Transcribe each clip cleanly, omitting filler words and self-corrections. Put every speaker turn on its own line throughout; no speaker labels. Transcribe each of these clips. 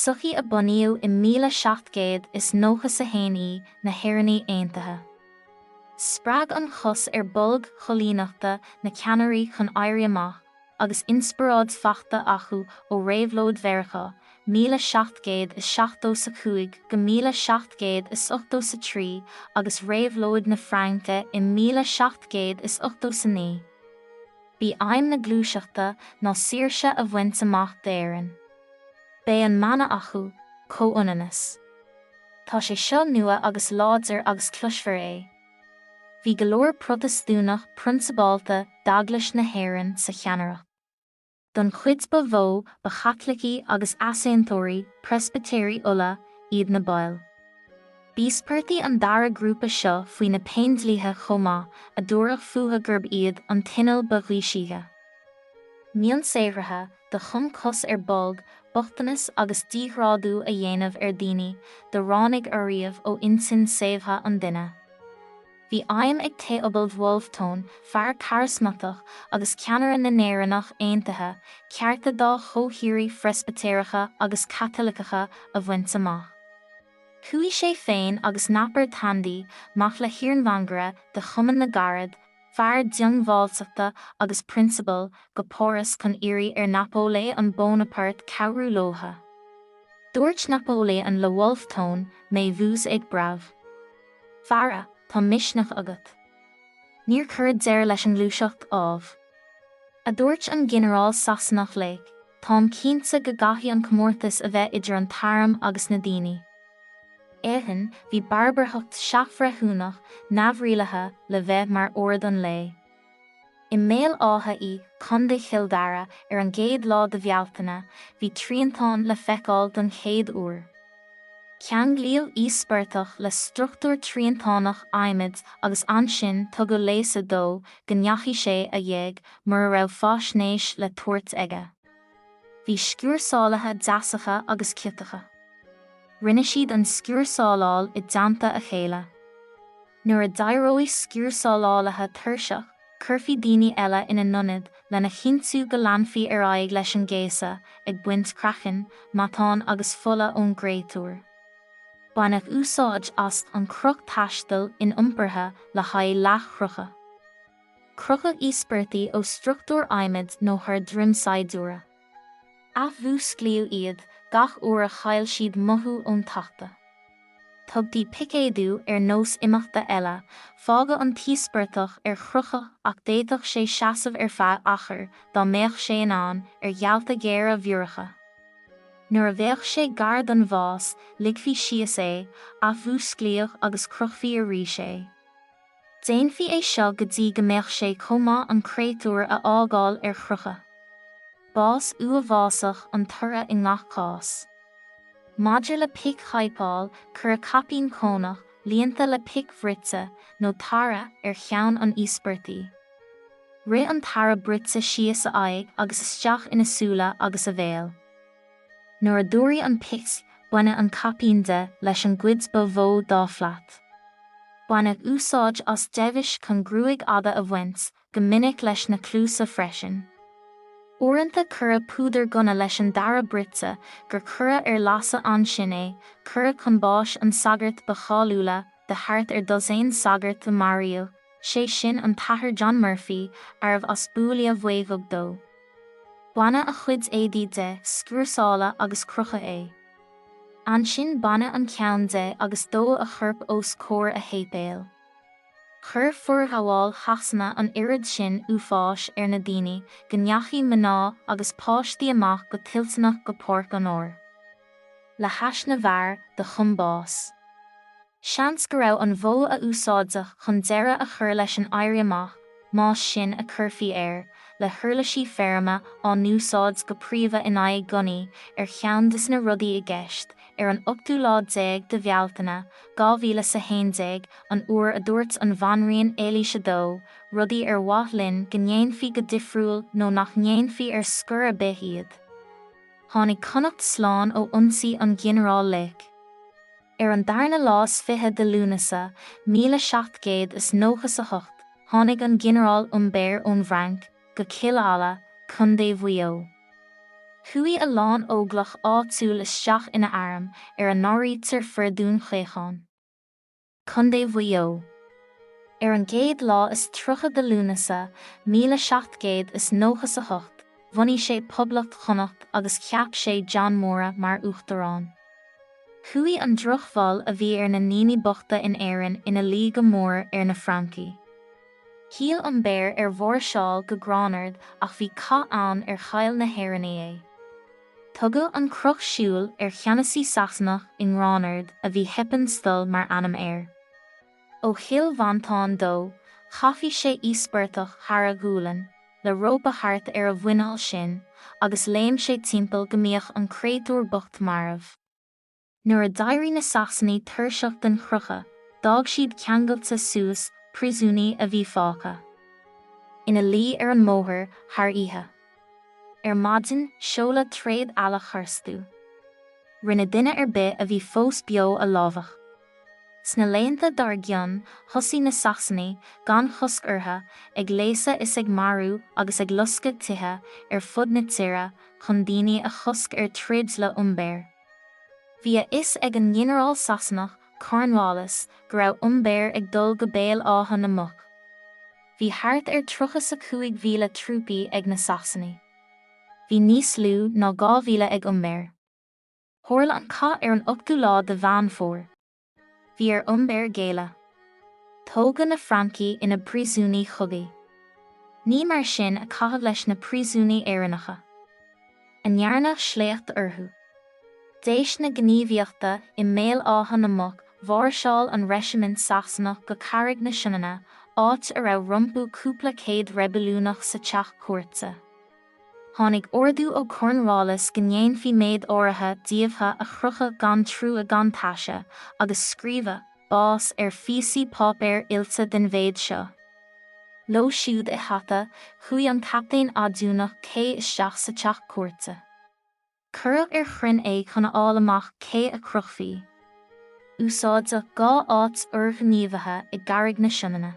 Sochaí a bunaíodh i 1791 í na hÉireannaigh Aontaithe. Spreag an chos ar bolg choilíneachta na ceannairí chun éirí amach, agus inspioráid faighte acu ó Réabhlóid Mheiriceá 1775-1783 agus Réabhlóid na Fraince i 1789. B'í aidhm na gluaiseachta ná saoirse a bhaint amach d'Éirinn. B'é an mana acu, Comhionannas. Tá sé seo nua agus láidir agus cloisfear é. Bhí go leor Protastúnach prionsabálta d'Eaglais na hÉireann sa cheannaireacht. Don chuid ba mhó ba Chaitlicigh agus easaontóirí, Preispitéirigh Uladh, iad na baill. B'íospartaigh an dara grúpa seo faoi na Péindlíthe chomh maith, a dúradh fúthu gurb iad an t-inneall ba ghaoisíche. Mionsaothraithe do chum cos ar bolg, bochtanas agus díghrádú a dhéanamh ar dhaoine do ráinig ariamh ó intinn saobhtha an duine. Bhí aidhm ag Theobald Wolfe Tone, fear carasmatach agus ceannaire na nÉireannach Aontaithe, cearta dá chomhthírigh Phreispitéireacha agus Caitliceacha a bhaint amach. Chuaigh sé féin agus Napper Tandy, mac le hiarmhangaire de Chumann na gCarad, fear diongbháilteachta agus prionsabail, go Páras chun iarraidh ar Napóiléon Bónapárt cabhrú leotha. Dúirt Napóiléon le Wolfe Tone, Mais vous êtes brave. Feara, tá misneach agat. Níor cuireadh deireadh leis an ngluaiseacht, ámh. A dúirt an ginearál Sasanach Lake, Táim cinnte go gcaithfidh an comórtas a bheith idir an t-arm agus na daoine. Eadhon, bhí barbarthacht seachbhreithiúnach, neamhrialaithe, le bheith mar ord an lae. I mBéal Átha í, Contae Chill Dara, ar an gcéad lá de Bhealtaine, bhí triantán le feiceáil don chéad uair. Ceanglaíodh íospartach le struchtúr triantánach adhmaid agus ansin tugadh léasadh dó go ndeachaigh sé a éag mura raibh faisnéis le tabhairt aige. Bhí sciúrsálaithe deasacha agus ciotacha. Rinne siad an sciúrsáláil i dteannta a chéile. Nuair a d'éireodh sciúrsálálaithe tuirseach, chuirfí daoine eile ina n-ionad lena chinntiú go leanfaí ar aghaidh leis an gcéasadh, ag baint craicinn, matán agus fola ón gcréatúr. Baineadh úsáid as an chroch taistil iniompartha le haghaidh leathchrochadh. Crochadh íospartaigh ó struchtúr adhmaid nó thar droim saighdiúra. Athmhúsclaíodh iad gach uair a chaill siad mothú ón tachtadh. Tugtaí picéadú ar nós imeachta eile, fágadh an t-íospartach ar chrochadh ach d'fhéadfadh sé seasamh ar feadh achair, dá mbeadh sé in ann, ar ghealta géara bhioracha. Nuair a bheadh sé gar don bhás, ligfí síos é, athmhúsclaíodh agus chrochfaí arís é. Déanfaí é seo go dtí go mbeadh sé chomh maith an créatúr a fhágáil ar chrochadh. Bás uathbhásach an toradh i ngach cás. Maidir le pic chaidhpeáil, cuireadh caipín cónach, líonta le pic bhruite, nó tarra, ar cheann an íospartaigh. Rith an tarra bruite síos a aghaidh agus isteach ina súile agus a bhéal. Nuair a dúraí an pic, baineadh an caipín de leis an gcuid ba mhó dá shlat. Baineadh úsáid as deimhis chun gruaig fhada a bhaint, go minic leis na cluasa freisin. Uaireanta cuireadh púdar gunna leis an dtarra bruite gur cuireadh ar lasadh ansin é, cuireadh chun báis an sagart ba cháiliúla de thart ar dosaen sagart a maraíodh, sé sin an tAthair John Murphy, arbh as Buaile Mhaodhóg dó. Baineadh a chuid éadaí de, sciúrsáladh agus crochadh é. Ansin baineadh an ceann de agus dódh a chorp os comhair a shéipéil. Chuir forghabháil Shasana an oiread sin uafáis ar na daoine go ndeachaigh mná agus páistí amach go toilteanach go páirc an áir. Le hais na bhfear do chum bás. Seans go raibh an mhodh a úsáideadh chun deireadh a chur leis an Éirí Amach, más sin a chuirfí air, le huirlisí feirme á n-úsáid go príomha in aghaidh gunnaí, ar cheann de na rudaí i gceist, ar an ochtú lá déag de Bhealtaine, 2011, an uair a dúirt an Bhanríon Eilís II, rudaí ar mhaith linn go ndéanfaí go difriúil nó nach ndéanfaí ar scor ar bith iad. Tháinig Connacht slán ó ionsaí an Ghinearáil Lake. Ar an darna lá is fiche de Lúnasa, 1798, tháinig an Ginearál Humbert ón bhFrainc go Cill Ala, Contae Mhaigh Eo. Chuaigh a lán óglach áitiúil isteach ina arm, ar a n-áirítear fir Dún Chaocháin. Contae Mhaigh Eo. Ar an gcéad lá is 30 de Lúnasa 1798, bhunaigh sé Poblacht Chonnacht agus cheap sé John Mórdha mar uachtarán. Chuaigh an drochbhail a bhí ar na ndaoine bochta in Éirinn ina luí go mór ar na Francaigh. Shíl Humbert ar mháirseáil go Gránard ach bhí cath ann ar chaill na hÉireannaigh é. Tugadh an Croch Siúil ar cheannasaí Sasanach i nGránard a bhí Heppenstall mar ainm air. Ó Chill Mhantáin dó, chaithfeadh sé íospartach thar a ghualainn, le rópa thart ar a mhuineál sin, agus léim sé timpeall go mbíodh an créatúr bocht marbh. Nuair a d'éirigh na Sasanaigh tuirseach den chrochadh, d'fhág siad ceangailte suas príosúnaigh a bhí fágtha ina luí ar an mbóthar thar oíche. Ar maidin, seoladh tréad-eallach tharstu. Rinneadh duine ar bith a bhí fós beo a lámhach. Sna laethanta dár gcionn, thosaigh na Sasanaigh, gan chosc orthu, ag léasadh is ag marú agus ag loscadh tithe ar fud na tire chun daoine a chosc ar troid le Humbert. Bhí a fhios ag an nGinearál Sasanach, Cornwallis, go raibh Humbert ag dul go Béal Átha na Muc. Bhí thart ar 35,000 trúpaí ag na Sasanaigh. Bhí níos lú ná 2,000 ag Humbert. Tharla an cath ar an 8ú lá de Mheán Fómhair. Bhí ar Humbert géilleadh. Tógadh na Francaigh ina bpríosúnaigh chogaidh. Ní mar sin a caitheadh leis na príosúnaigh Éireannacha. A ndearnadh sléacht orthu. D'éis na gníomhaíochta i mBéal Átha na Muc mháirseáil an reisimint Sasanach go Carraig na Sionainne áit a raibh rompu cúpla céad reibiliúnach sa teach cúirte. Tháinig ordú ó Cornwallis go ndéanfaí méid áirithe díobhtha a chrochadh gan trua gan taise, agus scríobhadh, bás, ar phíosaí páipéir fhillte den mhéid seo. Leo siúd i hata, chuaigh an captaen aidiúnach Kay isteach sa teach cúirte. Cuireadh ar chrainn é chun a fháil amach cé a chrochfaí. Úsáideadh 2 áit fhorghníomhaithe i gCarraig na Sionainne.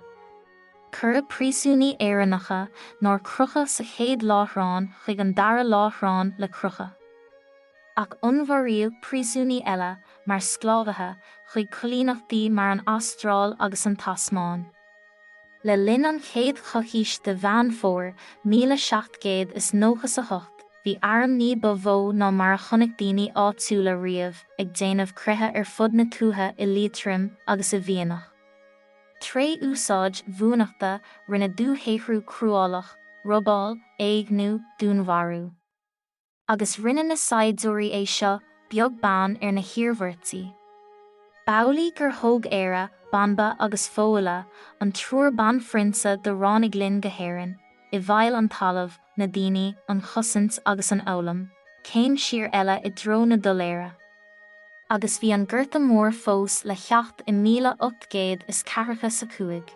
Cuireadh príosúnaigh Éireannacha nár crochadh sa chéad láithreán chuig an dara láithreán le crochadh. Ach onnmhairíodh príosúnaigh eile, mar sclábhaithe, chuig coilíneachtaí mar an Astráil agus an Tasmáin. Le linn an chéad choicís de Mheán Fómhair 1798, bhí airm ní ba mhó ná mar a chonaic daoine áitiúla riamh ag déanamh creatha ar fud na tuaithe i Liatroim agus i bhMianach. Tré úsáid bhuannachta rinneadh dúshaothrú cruálach, robáil, éigniú, dúnmharú. Agus rinne na saighdiúirí é seo beag beann ar na hiarmhairtí. B'amhlaidh gur thóg Éire, Banba agus Fódhla, an triúr banphrionsa do ráinig linn go hÉirinn, i bhfeighil an talamh, na daoine, an chosaint agus an fhoghlaim, céim siar eile i dtreo na doiléire. Agus bhí an Gorta Mór fós le theacht i 1845.